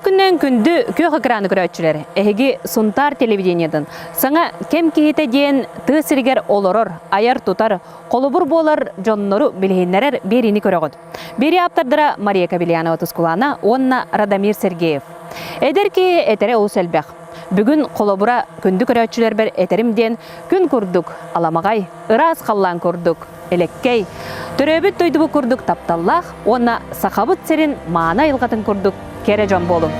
Үтүө күннэн күндү күөх экраны көрөөччүлэр, эһиги Сунтаар телевидениетын саҥа кэм киһитэ диэн тыа сиригэр олорор, айар-тутар, холобур буолар дьоннору билиһиннэрэр биэриини көрөҕүт. Биэрии ааптардара Мария Кобельянова Тускулаана уонна Радомир Сергеев. Эдэр киһи этэрэ олус элбэх. Бүгүн холобура күндү көрөөччүлэрбэр этэрим диэн күн курдук аламаҕай, ыраас халлаан курдук элэккэй, төрөөбүт дойдубут курдук тапталлаах уонна Сахабыт сирин мааны айылҕатын курдук кэрэ дьон буолуҥ.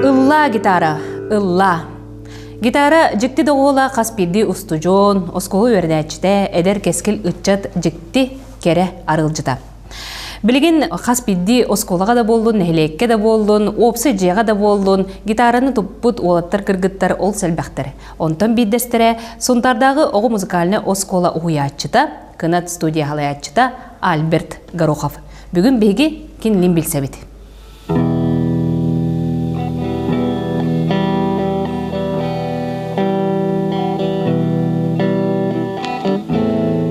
Ыллаа гитара, ыллаа. Гитара дьикти доҕуола хас биирдии устудьуон, оскуола үөрэнээччитэ, эдэр кэскил ыччат дьикти кэрэ арылдьыта. Билигин хас биирдии оскуолаҕа да буоллун, нэһилиэккэ да буоллун, уопсай дьиэҕэ да буоллун, гитараны туппут уолаттар-кыргыттар олус элбэхтэр. Онтон биирдэстэрэ Сунтаардааҕы оҕо музыкальнай оскуола уһуйааччыта, Кынат студия салайааччыта Альберт Горохов. Бүгүн биһиги кинилин билсэбит.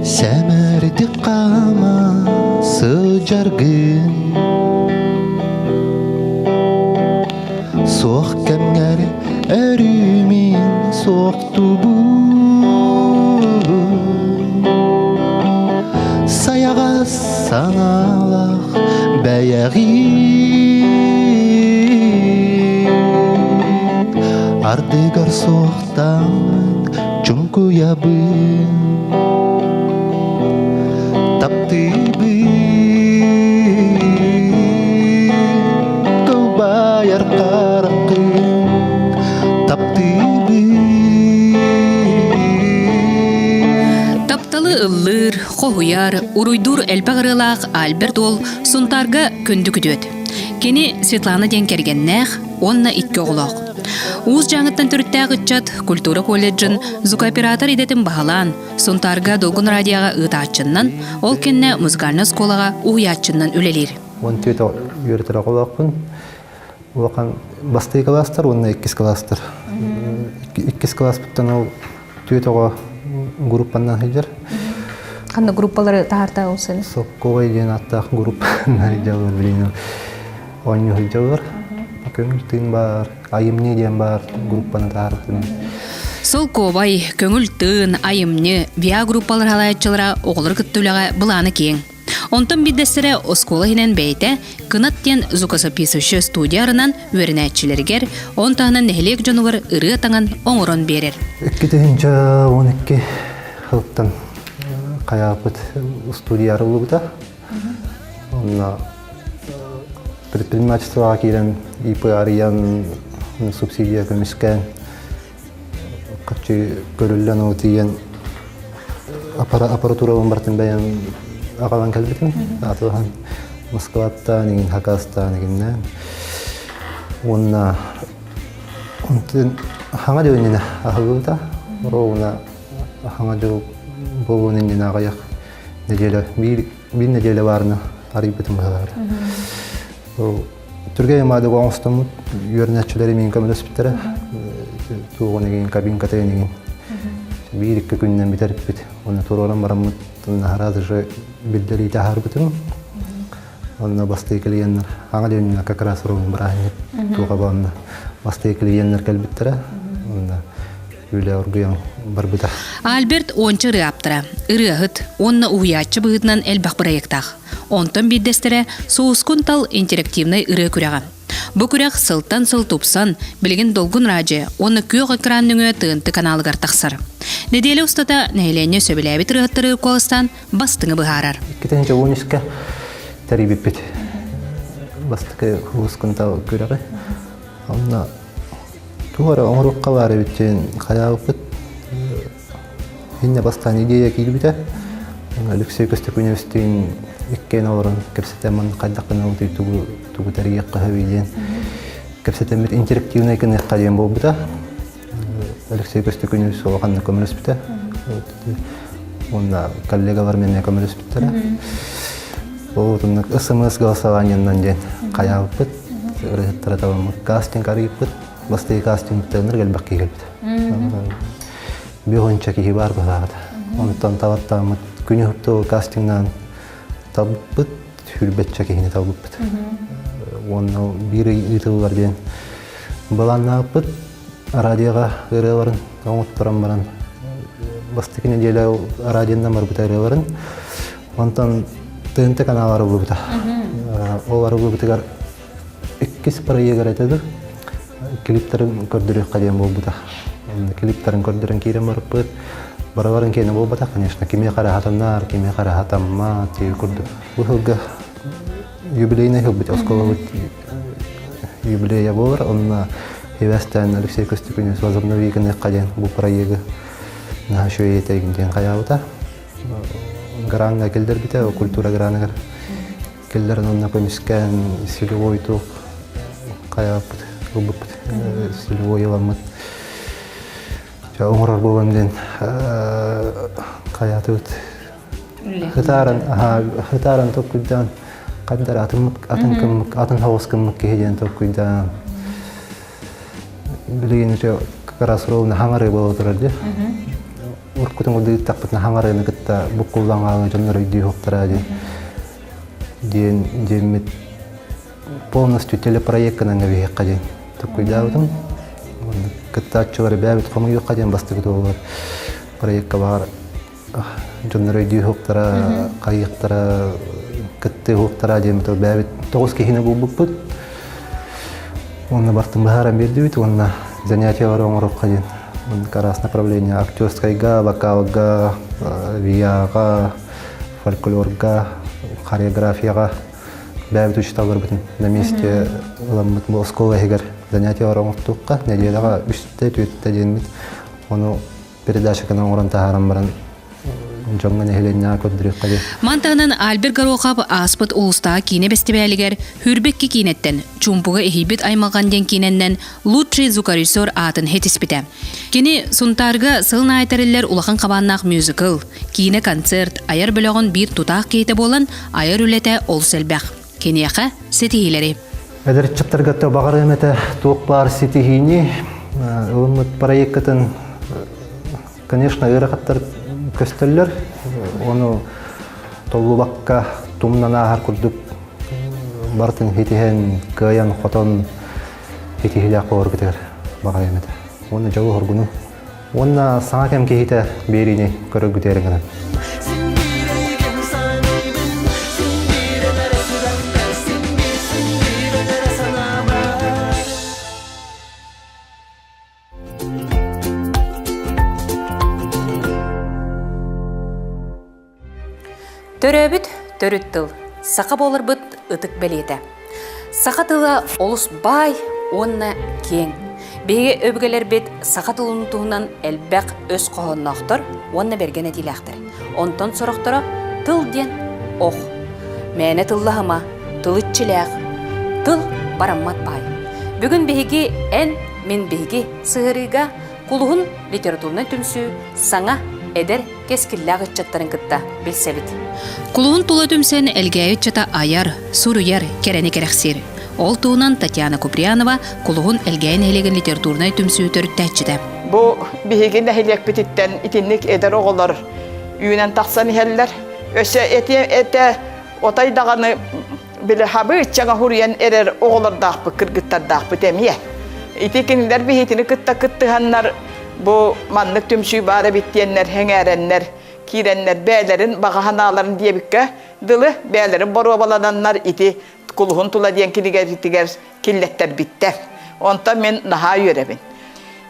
Сэмэрдик хаама сылдьаргын Суох кэмҥэр өрүү мин суохтубун Сайаҕас санаалаах бэйэҕин Ардыгар суохтааммын чуҥкуйабын Таптыыбын кылбайар хараххын таптыыбын Тапталы ыллыыр, хоһуйар, уруйдуур элбэх ырыалаах Альберт уол Сунтаарга күндү күтүөт. Кини Светлана диэн кэргэннээх уонна икки оҕолоох. Уус Дьааҥыттан төрүттээх ыччат культура колледжын звукооператор идэтин баһылаан, Сунтаарга Долгун радиоҕа ыытааччыннан, ол кэннэ музыкальнай оскуолаҕа уһуйааччыннан үлэлиир. 14 үөрэтэр оҕолоохпун. Улахан бастакы кылаастар уонна иккис кылаастар. Иккис кылааспыттан ол түөрт оҕо группанан сылдьар. Ханна группалары таһаарта ол сен? Сокковай диэн ааттаах группа сылдьаллар билигин оонньуу сылдьаллар. Көҥүл тыын баар, айымньы диэн баар группаны таһаарбытым. Солкуобай, көҥүл тыын, айымньы, ВИА группалар салайааччылара оҕолору кытта үлэҕэ былаана киэҥ. Онтон биирдэстэрэ оскуола иһинэн бэйэтэ Кынат диэн звукозаписывающая студия арынан үөрэнээччилэригэр, он таһынан нэһилиэк дьонугар ырыа таҥан оҥорон биэрэр. 2012 сылтан хайааппыт студия арыллыбыта. Онно предпринимательствоҕа киирэн ИП арыйан субсидия көмүскээн харчы көрүллэн ол тиийэн аппаратурабын барытын бэйэм аҕалан кэлбитим. Атылаһан Москваттан, игин Хакастан, игиннээн. Уонна онтон хаҥа дьыл иннинэ аһыллыбыта. Ровно хаҥа дьыл буолуон иннинэ аҕыйах неделя биир биир нэдиэлэ баарына арыйбытым быһалаата. Түргэн Ямадыга оҥостоммут үөрэнээччилэри миин көмөлөспүттэрэ. Туоҕун игин, кабинката игин. Биир-икки күнүнэн бүтэриппит. Уонна туруоран бараммыт наһара даже биллэриитэ аһарбытым. Онно бастыы клиеннэр аҥа дьонньуна как раз ровно бырааһынньык туоха онно бастыы клиеннэр кэлбиттэрэ. Онно үлэ оргуйан барбыта. Альберт уонча ырыа ааптара, ырыаһыт уонна уһуйааччы быһыытынан элбэх бырайыактаах. Онтон биирдэстэрэ Суускун тал интерактивнай ырыа күрэҕэ. Бу күрэх сылтан сыл тупсан, билигин Долгун радио уонна күөх экран нөҥүө ТНТ каналыгар тахсар. Нэдиэлэ устата нэһилиэнньэ сөбүлээбит ырыаһыттары куоластаан бастыҥы быһаарар. 2013-кэ тэрийбиппит бастакы Суускун тал күрэҕи. Онно Туох эрэ оҥоруохха баар эбит диэн хайаабыппыт. Иннэ бастаан идея киирбитэ. Алексей Көстөкүүнэбистиин иккиэн олорон кэпсэтэн манна хайдах гынабытый тугу тугу тэрийиэххэ сөбүй диэн кэпсэтэммит интерактивнай гыныахха диэн буолбута. Алексей Көстөкүнүс улаханнык көмөлөспүтэ. Уонна коллегаларым эмиэ көмөлөспүттэрэ. Ол отуннук СМС голосованиеннан диэн хайаабыппыт. Ырыһыттара табаммыт кастинг арыйыппыт. Бастакы кастингтарынар элбэх киһи кэлбит. Биһонча киһи бар быһаата. Онтон табаттааммыт күнү хупту кастингнаан табыппыт, хүрбэтчэ киһини табыппыт. Уонна биир ый ыытыллар диэн Былааннаабыппыт радиоҕа ырыаларын оҥотторон баран бастакы нэдиэлэ радионан барбыта ырыаларын. Онтон ТНТ канал арыллыбыта. Ол арыллыбытыгар иккис проегар этэ ду клиптарын көрдөрүөххэ диэн буолбута. Клиптарын көрдөрөн киирэн барыппыт. Барыларын киэнэ буолбатах, конечно. Кими хараһатаннар, кими хараһатаммат тиги курдук. Бу сылга юбилейный сылбыт оскуолабыт юбилейа буолар. Онно Хивэстээн Алексей Костюкунец возобновить гыныахха диэн бу проегы наһаа үчүгэй этэгин диэн хайаабыта. Граҥҥа киллэрбитэ, культура граныгар киллэрэн онно көмүскээн целевой туох хайаабыппыт, ылбыппыт, целевой ыламмыт. Оҥорор буолан диэн хайаатыбыт Хытааран, хытааран толкуйдаан, хандар атын атын кыммык, атын хаҕыс кыммык киһи диэн толкуйдаан. Билигин ити как раз ровно хаҥарыы буола турар дии. Уркутун удыыттахпытына хаҥарыыны кытта буккуллан хаалыы дьоннор өйдүү хуктара диэн диэн диэммит полностью телепроектканан кэбиһиэххэ диэн толкуйдаабытым. Кыттааччылары бэйэбит хомуйуохха диэн бастакы туолар проекка баар дьоннор өйдүү уһуктара, хайыахтара, кыттыы уһуктара диэн бэйэбит тоҕус киһини булбуппут. Уонна бартын быһааран биэрдибит уонна занятиялары оҥоруохха диэн. Араас направление актерскайга, вокалга, вияға, фольклорга, хореографияҕа бэйэбит учууталларбытын на месте ыламмыт бу оскуола иһигэр занятиялары оҥортуохха нэдиэлэҕэ үстэ түөртэ диэммит ону передача оҥорон таһааран баран дьоҥҥо нэһилиэнньэҕэ көрдөрүөххэ диэн. Мантаһынан Альберт Горохов ааспыт улуустааҕы киинэ бэстибээлигэр Хүрбэкки киинэттэн Чуумпуга иһийбит аймалҕан диэн киинэннэн лучший звукорежиссер аатын хитиспитэ. Кини Сунтаарга сылын аайы тэриллэр улахан хабааннаах мюзикл, киинэ-концерт, айар бөлөҕүн биир тутаах киһитэ буолан, айар үлэтэ олус элбэх. Киниэхэ ситиһиилэри. Эдэр ыччаттарга баҕарыам этэ туох баар ситиһиини ылыммыт проеккытын конечно ыарахаттар көстөллөр ону толлубакка тумнан ааһар курдук барытын хитиһэн кыайан хотон хитиһилээх буоларгытыгар баҕарыам этэ уонна дьолу хоргуну Уонна саҥа кэм киһитэ биэриини көрөргүтүгэр гынан. Төрөөбүт төрүт тыл саха буоларбыт ытык бэлиэтэ. Саха тыла олус баай уонна киэҥ. Биһиги өбүгэлэрбит саха тылын туһунан элбэх өс хоһоонноохтор уонна бэргэн этиилээхтэр. Онтон сорохторо тыл диэн ох, мээнэ тыллаһыма, тыл иччилээх, тыл бараммат баай. Бүгүн биһиги эн, мин биһиги сыһыарыыга Кулуһун литературнай түмсүү саҥа, эдэр, кэскиллээх ыччаттарын кытта билсэбит. Кулуһун тула түмсэн Элгээйи ыччата айар, суруйар, кэрэни кэрэхсиир. Ол туһунан Татьяна Куприянова Кулуһун Элгээйи нэһилиэгин литературнай түмсүү төрүттээччитэ. Бу биһиги нэһилиэкпититтэн итинник эдэр оҕолор үүнэн тахсан иһэллэр. Өссө этэ отой даҕаны били хабы ыччаҥа хуруйан эрэр оҕолордоохпут, кыргыттардаахпыт эмиэ. Ити кинилэр биһитини кытта кыттыһаннар бу маннык түмсүү баар эбит диэннэр сэҥээрэннэр, киирэннэр бэйэлэрин баҕа санааларын диэбиккэ дылы бэйэлэрин боруобалананнар ити Кулуһун тула диэн кинигэбитигэр киллэттэрбиттэр. Онтон мин наһаа үөрэбин.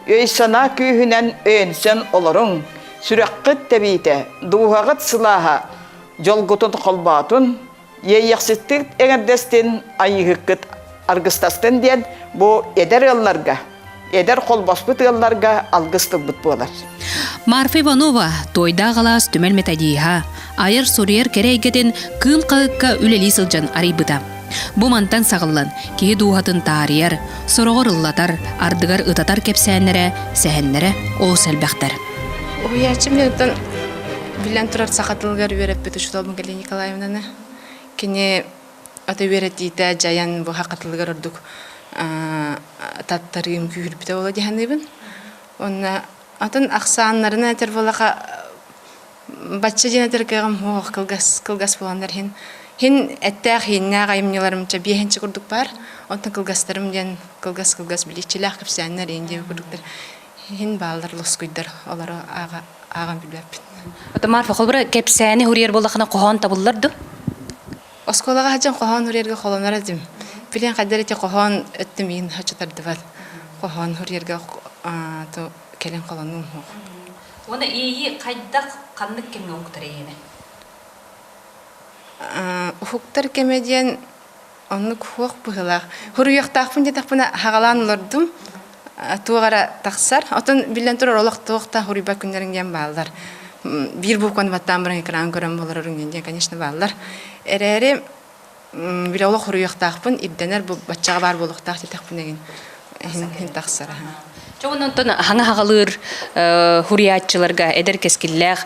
Өй-санаа күүһүнэн өйөнсөн олоруҥ, сүрэххит тэбиитэ, дууһаҕыт сылааһа дьолгутун холбоотун, Иэйиэхситтик эҥэрдэстин, айыыһыккыт аргыстастын диэн бу эдэр ыалларга, эдэр холбоспут ыалларга алгыс тылбыт буолар. Марфа Иванова, Туойдаах алаас түмэл методиһа, айар-суруйар кэрэ эйгэтин Кыым хаһыакка үлэлии сылдьан арыйбыта. Бу мантан саҕыллан, киһи дууһатын таарыйар, сороҕор ыллатар, ардыгар ытатар кэпсээннэрэ, сэһэннэрэ олус элбэхтэр. Уһуйааччым диэн биллэн турар саха тылыгар үөрэппит учууталбын Галина Николаевнаны. Кини ата үөрэтиитэ дьайан бу саха тылыгар ордук таттарыым күүһүрбүтэ буолуо дии саныыбын. Уонна атын ахсааннарынан этэр буоллахха Бачча диэн этэр кыаҕым суох, кылгас, кылгас буоланнар иһин. Иһин эттээх, иһиннээх айымньыларым чэ биэһинчи курдук баар. Онтон кылгастарым диэн кылгас-кылгас билииччилээх кэпсээннэр иһин диэбит курдуктар. Иһин бааллар лоскуйдар, олору ааҕа, ааҕан билбэппин. Ото Марфа, холобура, кэпсээни суруйар буоллаххына хоһоон табыллар дуо? Оскуолаҕа сылдьан хоһоон суруйарга холонор этим. Билин хайдах ити хоһоон өттүм иһин соччо тардыбат. Хоһоон суруйарга кэлин холонуум суох. Уонна иэйии хайдах ханнык кэмҥэ уһуктар эйиэнэ? Уһуктар кэмэ диэн оннук суох быһыылаах. Суруйуохтаахпын диэтэхпинэ хаҕалаан олордум. Туох эрэ тахсар. Оттон биллэн турар олох туох да суруйбат күннэриҥ диэн бааллар. Биир букваны баттаан баран экран көрөн олорорум диэн, конечно, бааллар. Эрээри били олох суруйуохтаахпын, ирдэнэр бу баччаҕа баар буолуохтаах диэтэхпинэ игин иһин тахсар. Чэ онтон хаҥа хаҕалыыр хуруйааччыларга эдэр кэскиллээх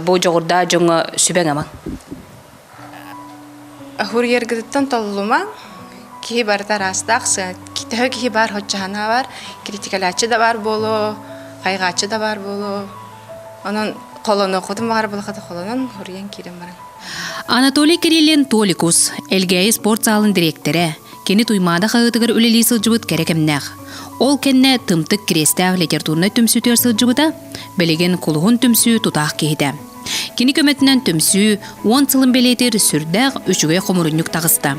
бу дьоҕурдаах дьоҥҥо сүбэҥ амаҥ. Хуруйаргытыттан толлумаҥ, киһи барыта араастаах, төһө киһи баар хоччоһона бар, критикалааччы да баар буолуо, хайҕааччы да баар буолуо. Онон холонуоххутун баҕар булахата холонон хуруйан киирэн баран. Анатолий Кириллин Толикус, Элгээйи спорт саалын дириэктэрэ, кини Туймаада хаһыатыгар үлэлии сылдьыбыт кэрэ кэмнээх. Ол кэннэ Тымтык Кириэстээх литературнай түмсүүтүгэр сылдьыбыта, билигин Кулуһун түмсүү тутаах киһитэ. Кини көмөтүнэн түмсүү уон сылын бэлиэтиир сүрдээх үчүгэй хомурунньук таҕыста.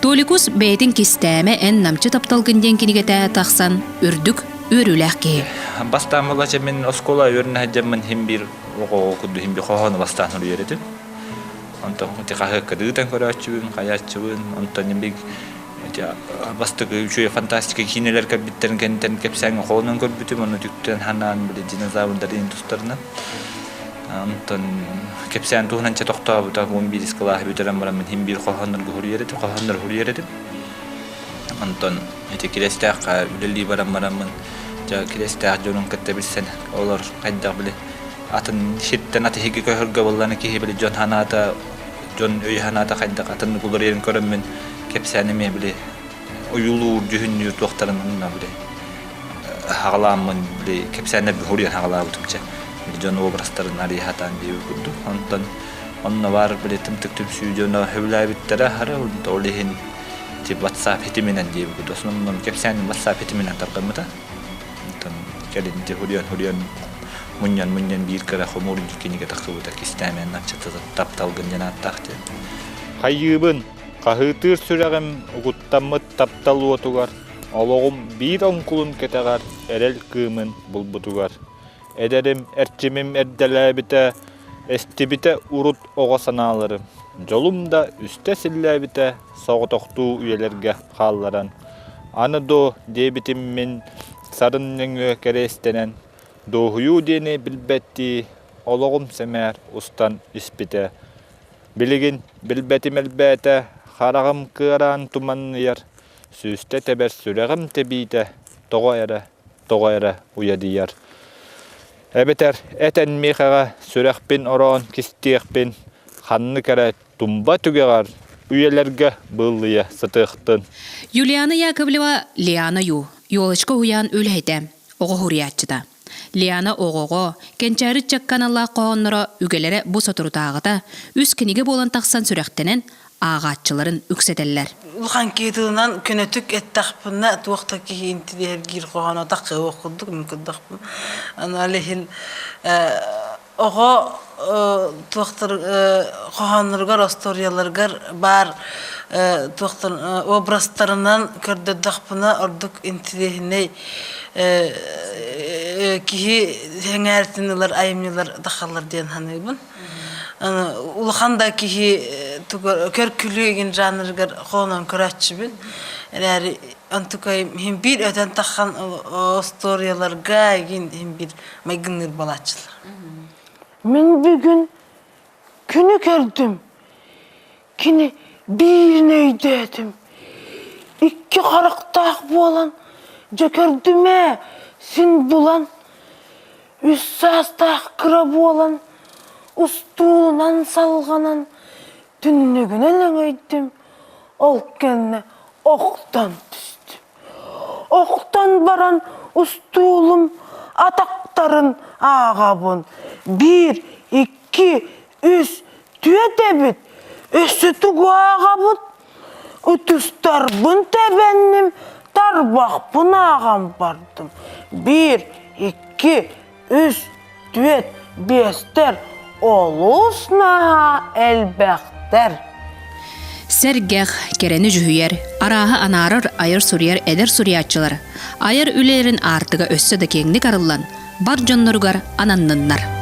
Толикус бэйэтин Кистээмэ эн намчы тапталгын диэн кинигэтэ тахсан үрдүк үөрүүлээх киһи. Бастаан буоллааччы мин оскуола үөрэнэ сылдьаммын иһин биир оҕоҕо курдук иһин биир хоһоону бастаан суруйар этим. Онтон ити хаһыакка ыытан көрөөччүбүн, хайааччыбын, онтон биг ити бастакы үчүгэй фантастика киинэлэр кэлбиттэрин кэнниттэн кэпсээҥҥэ холонон көрбүтүм, ону түктэн ханаан били динозаврдарын тустарынан. Онтон кэпсээн туһунан чэ тохтообута, 11 кылааһы бүтэрэн бараммын иһин биир хоһооннорго суруйар этим, хоһооннору суруйар этим. Онтон ити Кирэстээххэ үлэлии баран бараммын, дьэ Кирэстээх дьонун кытта билсэн, олор хайдах били атын сиртэн ат иһиги көһөргө буоллаҕына киһи били дьон санаата, дьон өйө-санаата хайдах атыннык уларыйарын көрөммүн кэпсээн эмиэ били ойуулуур, дьүһүннүүр туохтарын онно били хаҕалааммын били кэпсээннэрбин суруйан хаҕалаабытым чэ дьон образтарын арыйа сатаан диэбит курдук. Онтон онно баар били тымтык түмсүү дьоно сөбүлээбиттэрэ хара ол иһин тип WhatsApp хитиминэн диэбит основном кэпсээним WhatsApp хитиминэн тарҕаммыта. Онтон кэлин ити хуруйан-хуруйан мунньан-мунньан биир кыра хомуурунньук кинигэ тахсыбыта кистээмэн аччата тапталгын диэн ааттаах диэн. Хайыыбын, хаһыытыыр сүрэҕим угуттаммыт таптал уотугар, олоҕум биир оҥкулун кэтэҕэр эрэл кыымын булбутугар. Эдэрим, эрчимим эрдэлээбитэ, эстибитэ урут оҕо санааларым. Дьолум да үстэ силлээбитэ, соҕотохтуу үйэлэргэ хаалларан. Аны доо диэбитим мин сарын нөҥүө кэриэстэнэн, дуоһуйуу диэни билбэттии, олоҕум сэмээр устан испитэ. Билигин билбэтим элбээтэ, хараҕым кыараан туманныйар, сүүстэ тэбэр сүрэҕим тэбиитэ тоҕо эрэ, тоҕо эрэ уйадыйар. Эбэтэр этэн миэхэҕэ сүрэхпин ороон кистиэхпин, ханнык эрэ тумба түгэҕэр үйэлэргэ быыллыйа сытыахтын. Юлиана Яковлева Лиана Ю, Елочка уһуйаан үлэһитэ, оҕо суруйааччыта. Лиана оҕоҕо, кэнчээри ыччакка аналлаах хоһоонноро үгэлэрэ бу соторутааҕыта үс кинигэ буолан тахсан сүрэхтэнэн, ааҕааччыларын үксэтэллэр. Улахан киһи тылынан көнөтүк эттэхпинэ туох да киһи интириэһиргиир хоһооно таххыа курдук мин курдахпын. Аны ол иһин оҕо туохтар хоһоонноругар, остуоруйаларыгар баар туохтар образтарынан көрдөрдөхпүнэ ордук интириэһинэй киһи сэҥээритин ылар айымньылар тахаллар диэн саныыбын. Улахан да киһи көр-күлүү игин жанрыгар хоонон көрөөччүбүн. Эрээри онтукай иһин биир өтөн таххан остуоруйаларга игин иһин биир майгынныыр буолааччылар. Мин бүгүн күнү көрдүм. Кини Биирин өйдөөтүм. Икки харахтаах буолан, дьэ көрдүм ээ, син булан, үс саастаах кыра буолан, устуулунан салҕанан, түннүгүнэн өҥөйдүм, ол кэннэ охтон түстүм. Охтон баран устуулум атахтарын ааҕабын. Биир, икки, үс, түөрт эбит. Өссө тугу ааҕабыт? Ытыстарбын тэбэнним, тарбахпын ааҕан бардым. Биир, икки, үс, түөрт, биэстэр олус наһаа элбэхтэр. Сэргэх, кэрэни дьүһүйэр, арааһы анаарар айар-суруйар эдэр суруйааччылар айар үлэлэрин аартыга өссө да киэҥник арыллан, бар дьонноругар ананныннар.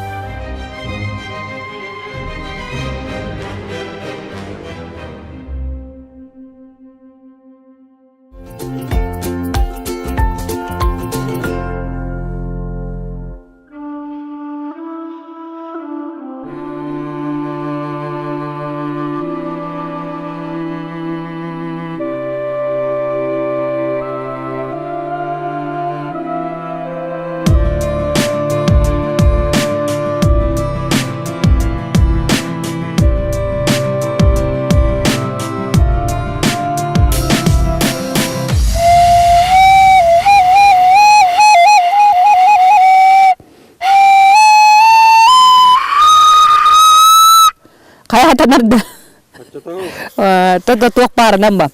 Хайа хатанар да. Тото туох баарынан ба.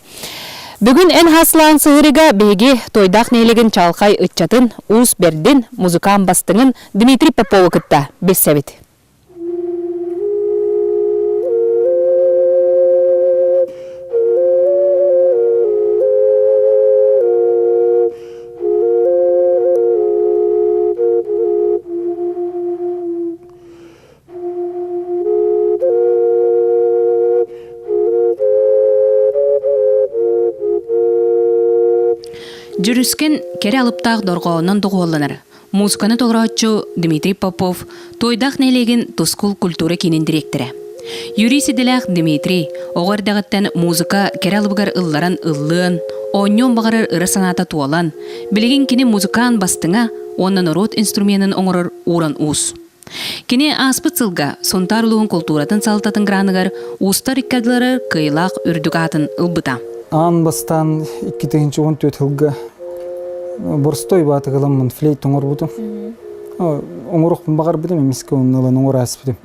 Бүгүн эн хаслаан сыһырыга биһиги Тойдаах нэһилигин чалхай ыччатын, уус бэрдин, музыкаан бастыҥын Дмитрий Попову кытта билсэбит. Дьүрүскэн кэрэ алыптаах дорҕоонунан доҕуһуолланар Музыканы толорооччу Дмитрий Попов Туойдаах нэһилиэгин Тускул культура киинин дириэктэрэ. Юрист идэлээх Дмитрий оҕо эрдэҕиттэн музыка кэрэ алыбыгар ылларан ыллыан, оонньуон баҕарар ыра санаата туолан, билигин кини музыкаан бастыҥа уонна норуот инструменын оҥорор ууран уус. Кини ааспыт сылга Сунтаар улууһун култууратын салалтатын граныгар уустар икки ардылары кыайыылаах үрдүк аатын ылбыта. Аан бастаан 2014 сылга боростой баатыгыламмын флейт оҥорбутум. Оҥоруохпун баҕарбытым, эмискэ онно ылан оҥоро ааспытым.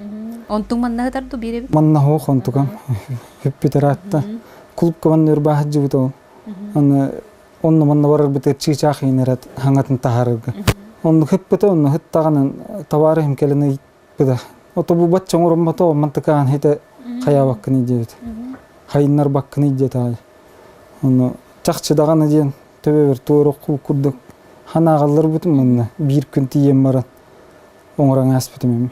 Онтуҥ манна ытар ду биэрэбит? Манна хоох онтукам. Хүппүт ыраатта. Клубка манна ырбааһыт ол. Аны онно манна барарбытыгар чыычаах иинэрэ хаҥатын таһаарарга. Онну хыппыта, онну хыттаҕынан табаарыһым кэлэн ыйыппыта. Ото бу бачча оҥороммото, мантыкаан хите хайаабаккыный диэбит. Хайыннарбаккыный диэтэ. Ону чахчы даҕаны диэн төбөбөр туорукку курдук ханааҕалларбытым онно биир күн тиийэн баран оҥорон ааспытым эми.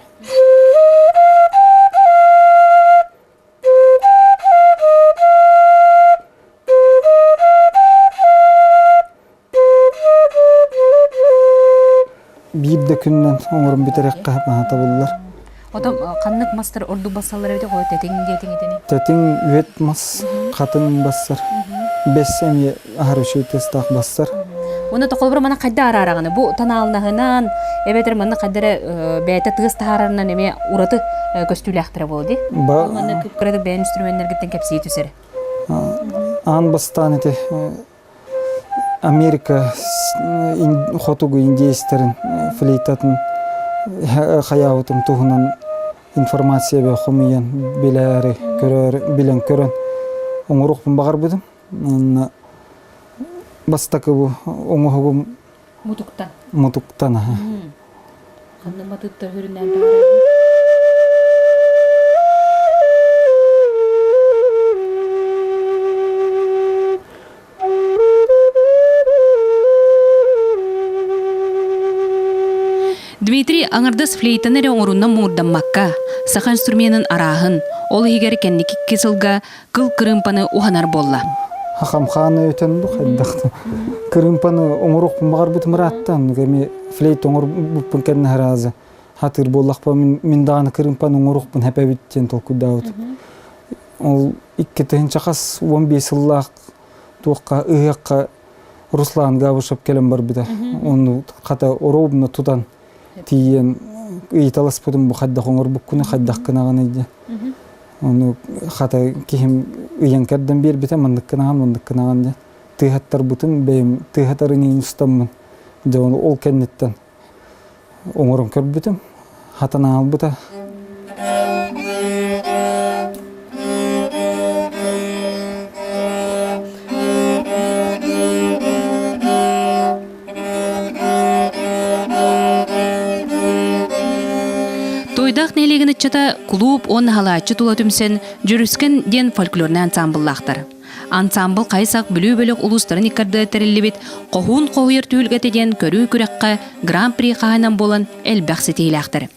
Биир да күнүнэн оҥорон бүтэрэххэ наһаа табыллар. Отон ханнык мастар ордук бассаллар эбит хой тэтиҥ диэтиҥ итини? Тэтиҥ үөт мас, хатыҥ бассар. Бэс эмиэ аһар үчүгэй тыастаах бассар. Уонна тохолбур мана хайда араараҕыны бу танаалнаһынан эбэтэр манна хайда эрэ бэйэтэ тыас таһаарарынан эмиэ ураты көстүүлээхтэрэ буолуо дии. Ба Манна кыратык бэйэн инструменнэргиттэн кэпсии түсэр. Аан бастаан ити Америка хотугу индейстэрин флейтатын хайаабытын туһунан информация бе хомуйан билээри көрөөр билэн көрөн оҥоруохпун баҕарбытым. Уонна бастакы бу оҥоһугум Мутуктан. Мутуктан аха. Ханна матыттар хүрүнээн таһаарабын? Дмитрий аҥардас флейтаны эрэ оҥорунан муҥурдаммакка, саха инструменын арааһын, ол иһигэр кэнники икки сылга кыл кырыымпаны уһанар буолла. Хахамхааны өтөн бу хайдах кырыымпаны оҥоруохпун баҕарбытым ыраатта эми флейт оҥорбуппун кэннэ хараазы хатыыр буоллахпа мин даҕаны кырыымпаны оҥоруохпун хэпэбит диэн толкуйдаабытым. Ол 2000 15 сыллаах туохха ыһыахха Руслан Габышев кэлэн барбыта. Ону хата оруобуна тутан тиийэн ыйыталаспытым бу хайдах оҥорбуккуну хайдах гынаҕыный диэн. Ону хата киһим ыйан кэрдэн биэрбитэ маннык гынаҕын маннык гынаҕын диэн. Тыаһаттарбытын бэйэм тыаһатарын иһин устаммын дьэ ону ол кэнниттэн оҥорон көрбүтүм. Хатан аалбыта. Туойдаах нэһилиэгин ыччата кулууп уонна халааччы тула түмсэн Дьүрүскэн диэн фольклорнай ансаамбыллаахтар. Ансаамбыл хайсах Бүлүү бөлөх улуустарын иккардыгар тэриллибит Хоһуун хоһуйар түһүлгэтэ диэн көрүү күрэххэ Гран-при хаһаайынан буолан элбэх ситиһиилээхтэр.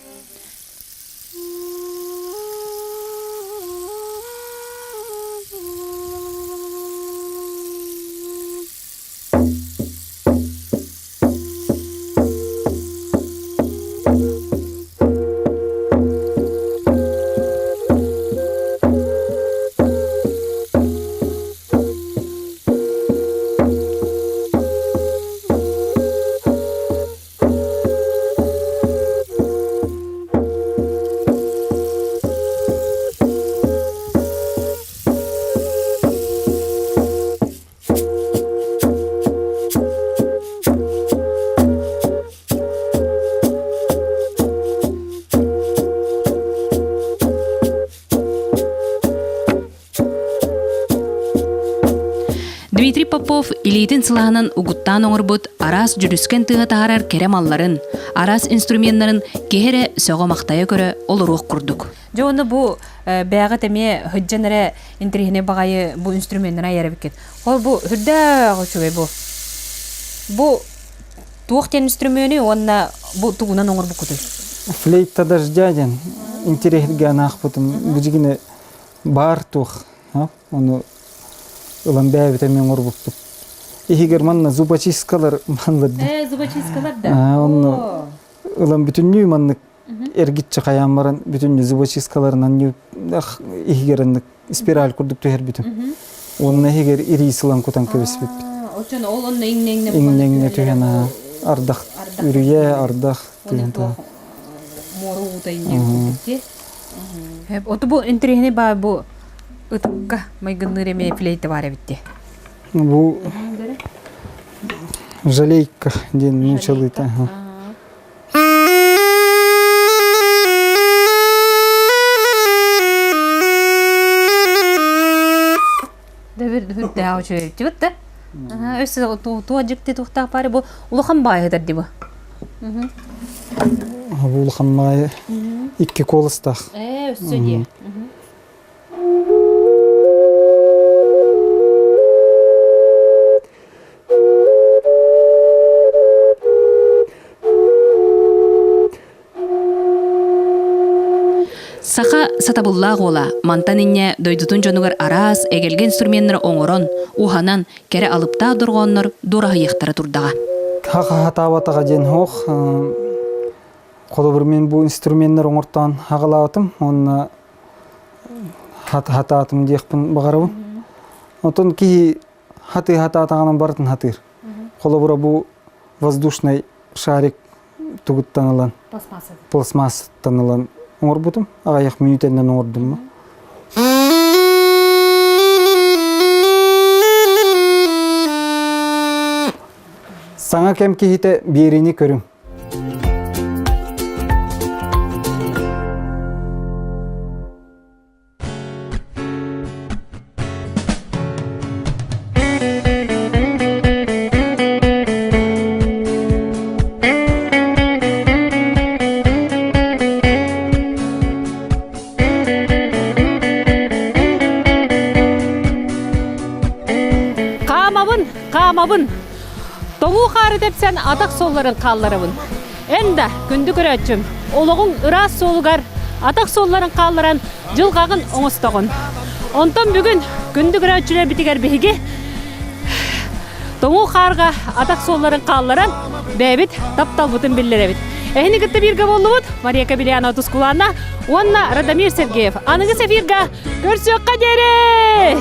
Дмитрий Попов илиитин сылааһынан угуттаан оҥорбут араас дьүрүскэн тыаһа таһаарар кэрэ малларын, араас инструменнарын киһи эрэ сөҕө-махтайа көрө олоруох курдук. Дьэ уонна бу бэйэҕит эмиэ сылдьан эрэ интэриэһинэй баҕайы бу инструменнары айар эбиккит. Ол бу сүрдээх үчүгэй бу. Бу туох диэн инструменүй уонна бу тугунан оҥорбуккутуй? Флейта дождя диэн интэриэһиргээн аахпытым. Бу дьигини баар туох ону ылан бэйэбит эмиэ оҥорбуппут. Иһигэр манна зубочисткалар манлар да. Э, зубочисткалар да. Онно ылан бүтүннүү маннык эргиччи хайаан баран бүтүн зубочисткаларынан иһигэр аннык спираль курдук түһэрбитим. Уонна иһигэр ирии сылан кутан кэбиспиппит. Очон ол онно иҥнэ-иҥнэ Иҥнэ-иҥнэ түһэн ардах үрүйэ ардах түһэн муора уута иҥнэ Оту бу интэриэһинэй баа бу ытыкка майгынныыр эмиэ флейта баар эбит дии. Бу жалейка диэн нуучалыыта. Дэбир үчүгэй да. Өссө туох дьикти туохтаах баары бу улахан баайы дии бу. Бу улахан баайы икки куоластаах. Ээ, өссө дии. Саха сатабыллаах уола мантан инньэ дойдутун дьонугар араас эгэлгэ инструменнары оҥорон, уһанан, кэрэ алыптаах дорҕооннор дуораһыйыахтара турдаҕа. Хахаһатаабатаҕа диэн суох. Холобур, мин бу инструменнар оҥортоон хаҕалаабытым уонна хатаатым диэхпин баҕарабын. Онтон киһи хатыы хатаатаҕынан барытын хатыыр. Холобура бу воздушный шарик тугуттан ылан пластмассаттан ылан оҥорбутум. Аҕыйах мүнүүтэннэн оҥордум. Саҥа кэм киһитэ биэриини көрүҥ. Хаамабын, хаамабын. Тоҥуу хаары тэпсэн атах суолларын хаалларабын. Эн да, күндү көрөөччүм, олоҕуҥ ыраас суолугар атах суолларын хаалларан дьылҕаҕын оҥостоҕун. Онтон бүгүн күндү көрөөччүлэрбитигэр биһиги тоҥуу хаарга атах суолларын хаалларан. бэйэбит тапталбытын биллэрэбит. Эһини кытта бииргэ буоллубут Мария Кабельянова Тускулаана уонна Радомир Сергеев. Аныгы эфирга көрсүөххэ диэри!